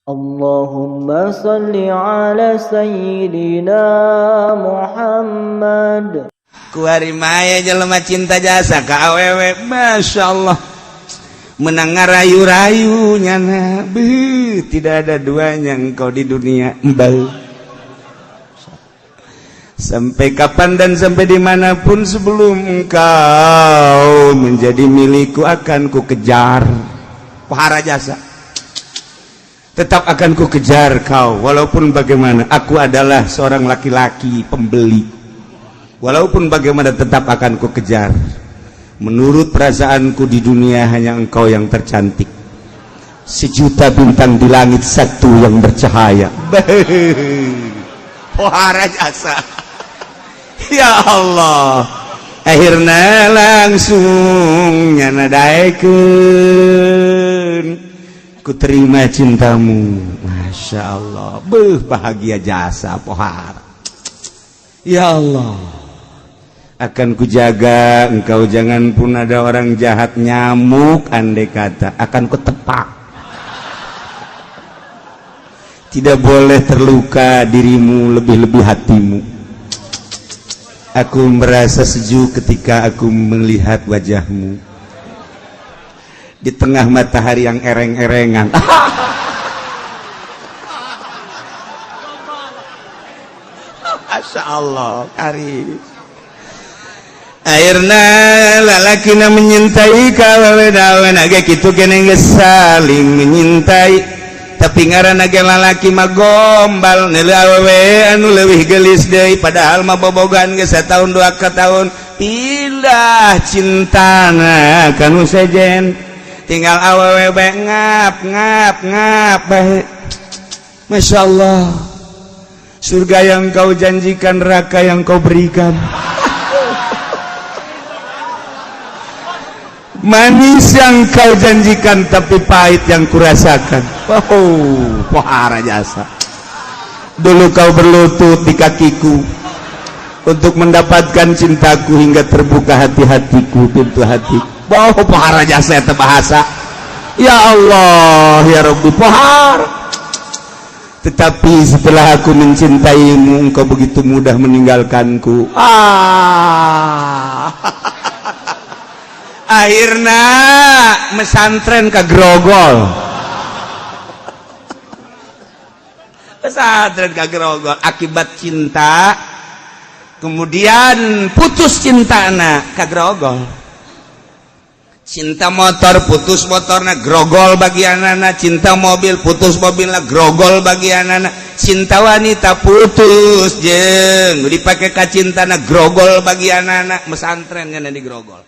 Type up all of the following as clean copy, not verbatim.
Allahumma salli ala sayyidina Muhammad. Kuari maya jelema cinta jasa ka awewe, Masya Allah, menang ngarayu-rayu nyana, beuh, tidak ada duanya engkau di dunia. Embal sampai kapan dan sampai dimanapun, sebelum engkau menjadi milikku akan ku kejar. Pohara jasa, tetap akan ku kejar kau walaupun bagaimana. Aku adalah seorang laki-laki pembeli, walaupun bagaimana tetap akan ku kejar. Menurut perasaanku, di dunia hanya engkau yang tercantik. Sejuta bintang di langit, satu yang bercahaya. Pohara jasa, ya Allah. Akhirnya langsung nyana daekeun, ku terima cintamu. Masya Allah, beuh, bahagia jasa pohara. Ya Allah, akan kujaga engkau, jangan pun ada orang jahat, nyamuk andai kata akan kutepak. Tidak boleh terluka dirimu, lebih-lebih hatimu. Aku merasa sejuk ketika aku melihat wajahmu di tengah matahari yang ereng-erengan. Masya Allah, kari akhirna lalakina menyintai ka awewe ge kitu geuning, geus saling menyintai, tapi ngaranna ge lalaki mah gombal, neuleuh awewe anu leuwih geulis deui, padahal mah bobogan geus satahun dua ka tahun, pindah cintana kanu sejen. Tinggal awewe bae ngap ngap ngap bae. Masya Allah, surga yang kau janjikan, neraka yang kau berikan. Manis yang kau janjikan, tapi pahit yang kurasakan. Oh, pohara jasa, dulu kau berlutut di kakiku untuk mendapatkan cintaku hingga terbuka hati-hatiku, pintu hati. Wow, pohara jasa eta bahasa. Ya Allah, ya Rabbi, pohara. Tetapi setelah aku mencintaimu, engkau begitu mudah meninggalkanku. Ah, akhirnya mesantren ke Grogol, pesantren ke Grogol akibat cinta. Kemudian putus cinta anak ke Grogol. Cinta motor, putus motorna, grogol bagian anak. Cinta mobil, putus mobilna, grogol bagian anak. Cinta wanita, putus jeng dipakai ka cintana, grogol bagian anak. Mesantren kan di Grogol,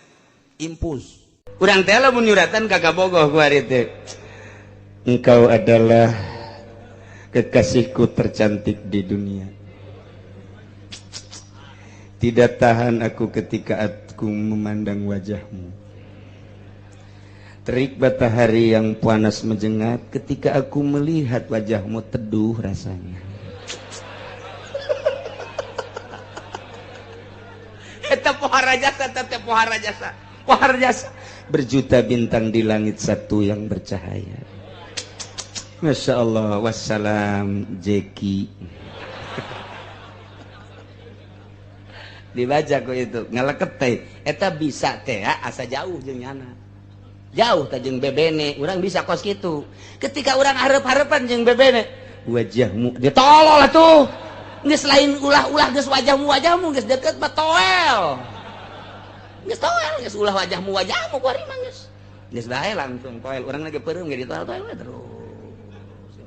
impus urang teh lamun nyuratan ka kabogoh kuari teh, engkau adalah kekasihku tercantik di dunia. Tidak tahan aku ketika aku memandang wajahmu. Terik matahari yang panas menjengat, ketika aku melihat wajahmu teduh rasanya. Eta pohara jasa, teh pohara jasa, pohara jasa. Berjuta bintang di langit, satu yang bercahaya. Masya Allah, wassalam Jeki. Dibaca kok itu ngaleket teh eta bisa teh asa jauh jeung nyana. Jauh teh jeung bebene, urang bisa kos kitu. Ketika urang hareup-hareupan jeung bebene, wajahmu dia tolol atuh. Geus lain ulah-ulah, geus wajahmu wajahmu geus deket mah toel. Geus toel, geus ulah wajahmu wajahmu kuari mah geus. Geus bae langsung toel, urang lagi peureum ge ditoel-toel we terus.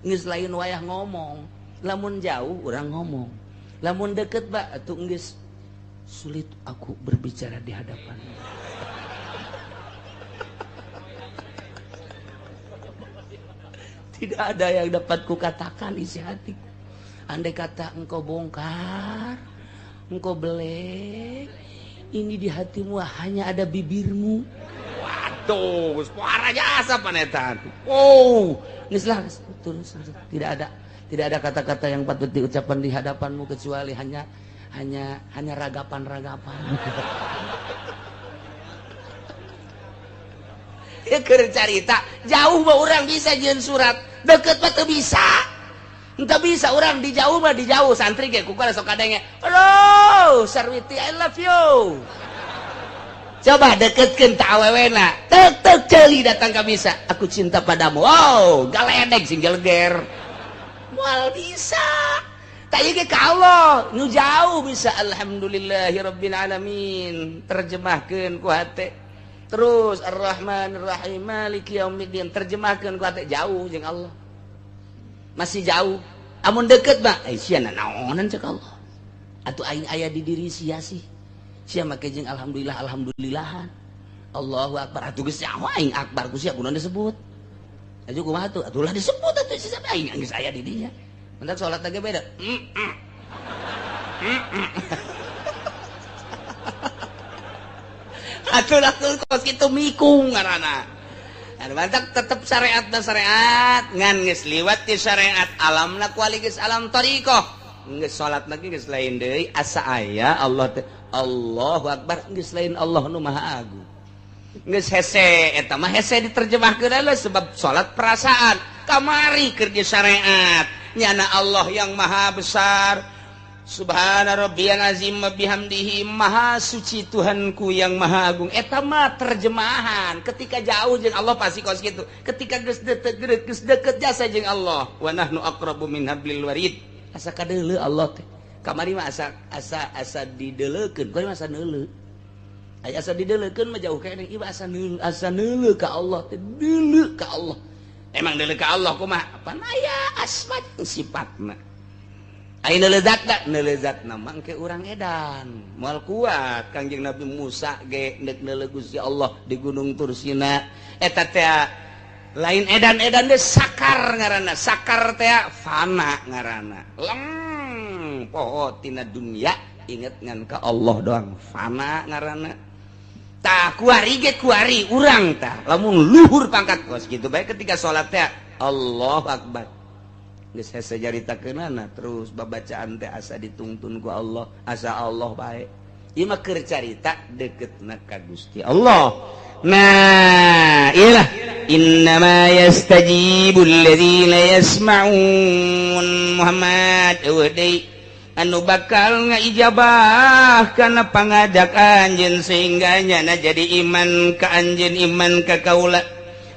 Geus lain wayah ngomong, lamun jauh urang ngomong. Lamun deket ba atuh geus sulit aku berbicara di hadapanmu. Tidak ada yang dapat kukatakan isi hatiku. Andai kata engkau bongkar, engkau belek, ini di hatimu hanya ada bibirmu. Waduh, suara jasa panetan. Oh, geus lah, terus tidak ada kata-kata yang patut diucapkan di hadapanmu kecuali hanya hanya hanya ragapan-ragapan. Ieu keur carita jauh mah urang bisa jieun surat, deket mah teu bisa. Entah bisa orang di jauh mah di jauh santri ge ku sok kadenge. Aduh, Sarwiti I love you. Coba deketkeun ta awewena. Tek tek ceuli datang ka bisa. Aku cinta padamu. Wow, galedeg sing geleger. Moal bisa. Tak ieu ge ka Allah, nu jauh bisa alhamdulillahirabbil alamin. Terjemahkeun ku hate. Terus Ar-Rahmanir-Rahim Maliki yaumiddin terjemahkeun ku hate jauh jeung Allah. Masih jauh. Amun deket mah eh sia naonan cek Allah. Atuh aing aya di diri sia sih. Sia make jeung alhamdulillah alhamdulillahan. Allahu akbar atuh geus nyaho aing akbar ku sia kunaon disebut. Atuh kumaha tuh? Atuh lah disebut atuh sia aing geus aya di dinya. Mentak salat lagi beda. Atuh lah kos kitu mikung ngaranna. Anu mantak tetep syariat dan syariat ngan geus liwat ti syariat alamna kuali geus alam thariqah geus salat lagi geus lain deui asa aya Allah teh Allahu akbar geus lain Allah nu maha agung geus hese eta mah hese diterjemahkeun lah sebab salat perasaan kamari keur di syariat nyana Allah yang maha besar Subhana rabbiyal azim wa bihamdihi maha suci Tuhanku yang maha agung. Eta mah terjemahan ketika jauh jeung Allah pasti kos kitu. Ketika geus deket geus deket jasa jeung Allah wa nahnu aqrabu min hablil warid. Asa kadeuleu Allah teh. Kamari mah asa asa asa dideleukeun, kuari mah asa neuleu. Aya asa dideleukeun mah jauh keneh ieu asa neuleu, asa neuleu ka Allah teh, deuleu ka Allah. Emang deuleu ka Allah kumaha? Pan aya asma sifatna. Ayeuna lezatna, neulezatna mah engke urang edan. Moal kuat Kangjeng Nabi Musa ge neuk neuleuh Gusti Allah di Gunung Tursina. Eta teh lain edan-edan deui sakar ngaranna. Sakar teh fana ngaranna. Leng poho tina dunya inget ngan ka Allah doang fana ngaranna. Tah kuari ge kuari urang tah lamun luhur pangkat kos kitu bae ketika salat teh Allahu Akbar. Geus hese caritakeunana terus babacaan teh asa ditungtun ku Allah, asa Allah bae. Ieu mah keur carita deketna ka Gusti Allah. Nah, ieu lah innama yastajibul ladzina yasma'un Muhammad eueuh deui anu bakal ngaijabah kana pangajak anjeun sehingga nyana jadi iman ka anjeun iman ka kaula.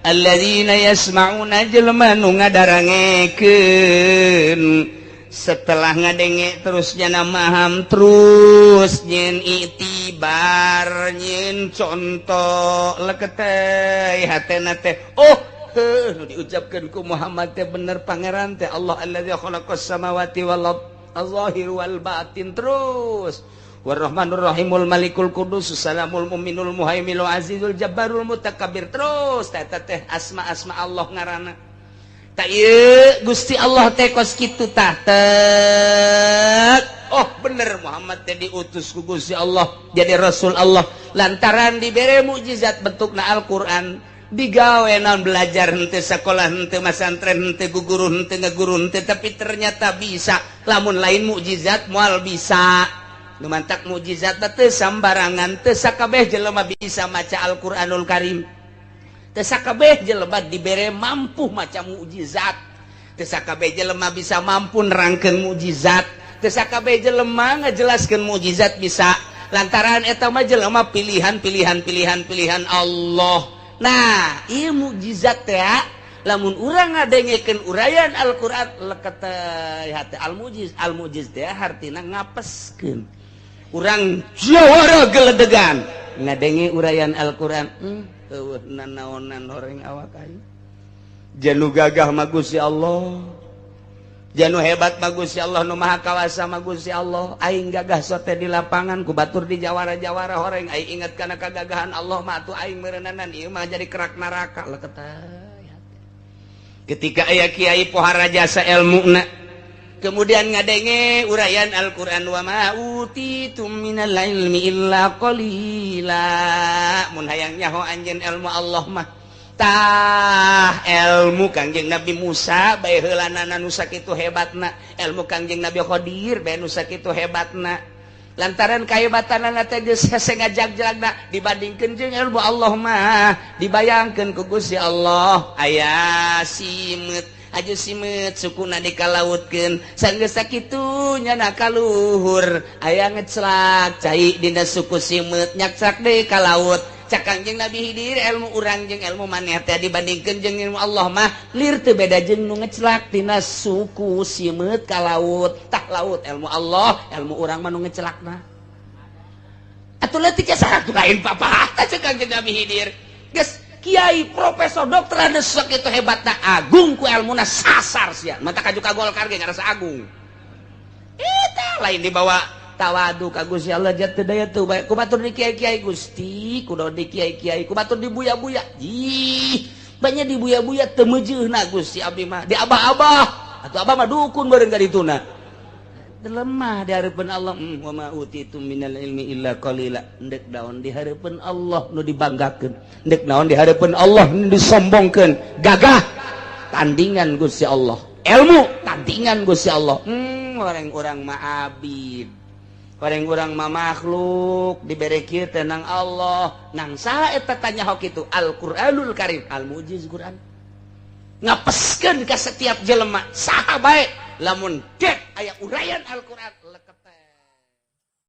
Alladzina yasma'una jelema nu ngadarangekeun setelah ngadenge terus nyana maham terus nyen itibar nyen contoh leketeh hatena teh oh heuh nu diucapkeun ku Muhammad teh bener pangeran teh Allah allazi khalaqas samawati wal ard az-zahir wal batin terus Warrahmanur Rahimul Malikul Qudus Salamul Muminul Muhaiminul Azizul Jabbarul Mutakabbir terus teh teh asma-asma Allah ngaranna. Tak ieu Gusti Allah teh kos kitu tah tek. Oh bener Muhammad teh diutus ku Gusti Allah jadi Rasul Allah lantaran dibere mukjizat bentukna Al-Qur'an digawe naon belajar henteu sakolah henteu masantren henteu guguru henteu ngaguru henteu tapi ternyata bisa lamun lain mukjizat moal bisa. Nu mantak mukjizat teh sambarangan teu sakabeh jelema bisa maca Al-Qur'anul Karim. Teu sakabeh jelema dibere mampu maca mukjizat. Teu sakabeh jelema bisa mampu nerangkeun mukjizat. Teu sakabeh jelema ngajelaskeun mukjizat bisa. Lantaran eta mah jelema pilihan-pilihan pilihan-pilihan Allah. Nah, ieu mukjizat teh lamun urang ngadengekeun uraian Al-Qur'an leket hate al-mujiz. Al-mujiz teh hartina ngapeskeun. Urang jawara geledegan ngadenge uraian Al-Qur'an eueuh nanaonan horeng awak aing janu gagah mah Gusti Allah janu hebat mah Gusti Allah nu maha kawasa mah Gusti Allah aing gagah sote di lapangan ku batur di jawara-jawara horeng aing inget kana kagagahan Allah mah atuh aing meureunana ieu mah jadi kerak neraka leket ketika aya kiai pohara jasa elmuna kemudian ngadenge uraian Al-Qur'an wa ma utitum minal ilmi illa qalila mun hayang nyaho anjeun ilmu Allah mah tah ilmu Kangjeng Nabi Musa bae heulanana nu sakitu hebatna ilmu Kangjeng Nabi Khadir bae nu sakitu hebatna Lantaran kahebatanana teh geus hese ngajag-jagna dibandingkeun jeung ilmu Allah mah dibayangkeun ku Gusti Allah aya simeut aju simeut sukuna dikalautkeun sanggeus sakitu nyana kaluhur aya ngecelak cai dina suku simeut nyakcak deui ka laut. Cak Kangjeng Nabi Hidir ilmu urang jeung ilmu maneh teh dibandingkeun jeung ilmu Allah mah lir teu beda jeung nu ngecelak tina suku simeut ka laut. Tah laut ilmu Allah, ilmu urang mah nu ngecelakna. Atuh leutik ya saha lain papatah cek Kangjeng Nabi Hidir. Geus kiai profesor dokter anu sakitu hebatna agung ku ilmuna sasar sia. Mata kaju ka Golkar ge ngarasa agung. Eta lain dibawa tawadu ka Gusti Allah jatuh daya tuh bae ku batur di kiai-kiai Gusti kudu di kiai-kiai ku batur di buya-buya ih banyak di buya-buya teu meujeuhna Gusti abdi mah di abah-abah atuh abah mah dukun bareng ka dituna lemah di hareupeun Allah. Wa ma utitu minal ilmi illa qalila. Ndek naon di hareupeun Allah nu dibanggakeun, ndek naon di hareupeun Allah nu disombongkeun, gagah tandingan Gusti Allah, ilmu tandingan Gusti Allah. Orang-orang mah abid, orang-orang mah makhluk dibere kieu teh nang Allah nang saha eta tanya hok itu Al-Qur'anul Karim al-mujiz Quran ngapeskeun ka setiap jelema saha bae lamun dek aya uraian Al-Qur'an leket.